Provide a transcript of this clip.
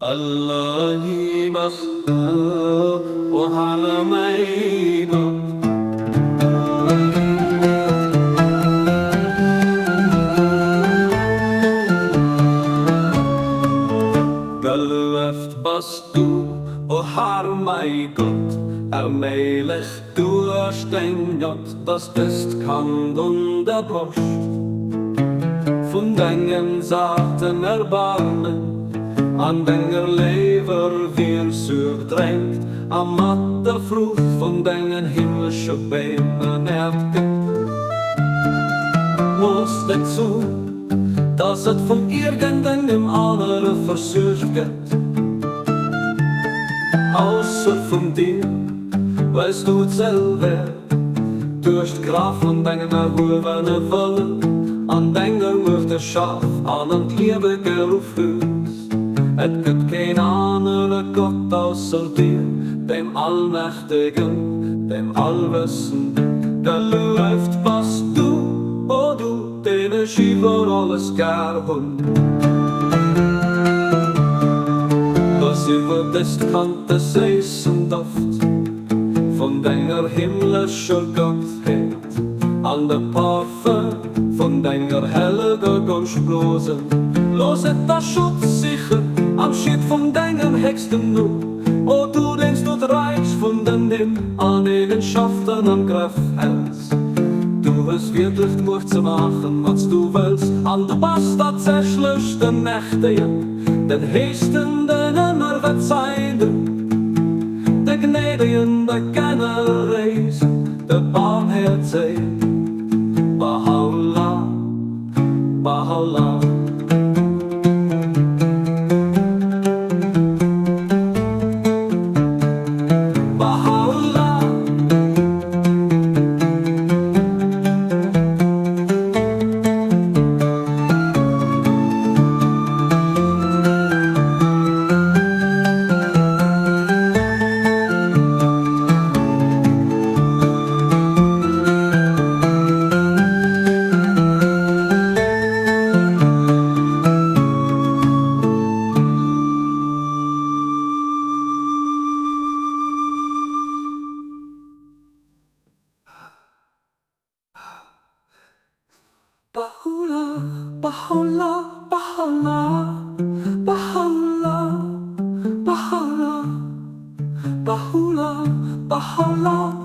Allahi bass du, o Herr mäi Gott. Gelueft bass du, o Herr mäi Gott, erméiglecht duerch deng Gnod, dass dëst Kand un der Broscht vun dengem zarten Erbarmen an denger léiwer Virsuerg drénkt a mat der Fruucht vun dengen himmlesche Beem ernährt gëtt. Looss net zu, dass et vun iergendengem anere versuergt gëtt, ausser vun dir, well s du d'selwer duerch d'Kraaft vun dengem erhuewene Wëllen an denger Muecht erschaf an an d'Liewe geruff hues. Et gëtt keen anere Gott ausser dir, dem Allmächtegen, dem Allwëssenden. Gelueft bass du, o du, deen ech iwwer alles gär hunn. Dass iwwer dëst Kand de séissen Doft vun denger himmlescher Gottheet an de Parfum vun denger helleger Gonscht blosen. Looss et da Schutz sichen am Schiet vun dengem héchsten Numm, o du, deen s du d'Räich vun den Nimm an Eegenschaften am Grëff häls. Du hues wierklech d'Muecht ze maachen, wat s du wëlls, an du bass tatsächlech de Mächtegen, den Héchsten, den Ëmmerverzeihenden, de Gnädegen, de Generéisen, de Barmhäerzegen. Baha'u'llah, Baha'u'llah. Baha'u'llah. Baha'u'llah, Baha'u'llah, Baha'u'llah, Baha'u'llah, Baha'u'llah, Baha'u'llah, Baha'u'llah.